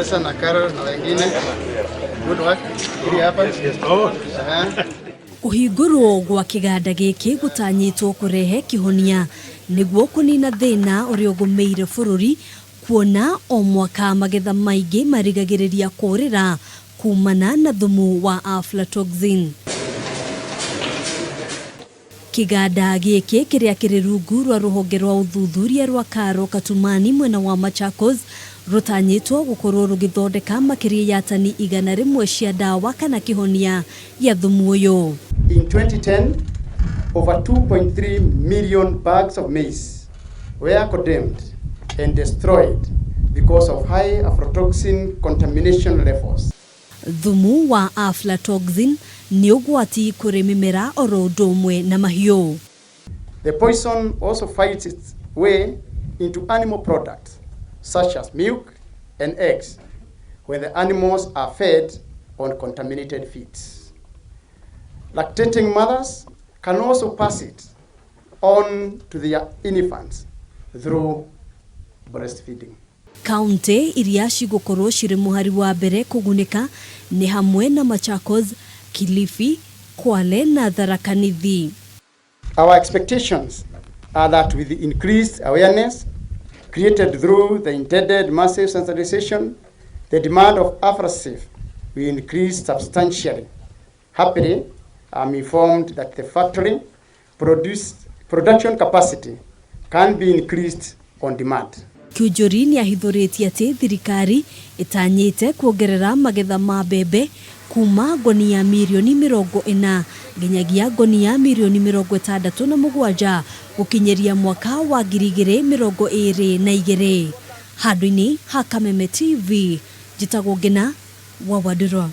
Na Carol na wengine. Good work. Hili hapa. Aha. Kũhingũrwo gwa kĩganda gĩkĩ gũtanyĩtwo kũrehe kĩhonia nĩguo kũnina thĩna ũrĩa ũgũmĩire bũrũri, kuona o mwaka magetha maingĩ marigagĩrĩria kũrĩra kumana na thumu wa aflatoxin. Kĩganda gĩkĩ kĩrĩa kĩrĩ rungu rwa rũhonge rwa ũthuthuria rwa Karo Katumani mwena wa Machakos rũtanyĩtwo gũkorwo rũgĩthondeka makĩria ya tani 100 cia ndawa kana kĩhonia gĩa thumu ũyũ. In 2010, over 2.3 million bags of maize were condemned and destroyed because of high aflatoxin contamination levels. Thumu wa aflatoxin nĩ ũgwati kũrĩ mĩmera oro ũndũ ũmwe na mahiũ. The poison also finds its way into animal products such as milk and eggs when the animals are fed on contaminated feeds. Lactating mothers can also pass it on to their infants through breastfeeding. Kaunti iria cigũkorwo cirĩ mũhari wa mbere kũgunĩka nĩ hamwe na Machakos, Kilifi, Kwale na Tharaka Nithi. Our expectations are that with the increased awareness created through the intended massive sensitization, the demand of Aflasafe will increase substantially. Happily, I'm informed that the factory production capacity can be increased on demand. Kiunjuri nĩ ahithũrĩtie atĩ thirikari ĩtanyĩte kuongerera magetha ma mbembe kuma ngonia mirioni 40 nginyagia ngonia mirioni 67 gũkinyĩria mwaka wa 2022. Handũ-inĩ ha Kameme TV, njĩtagwo Ngina wa Wandũrwa.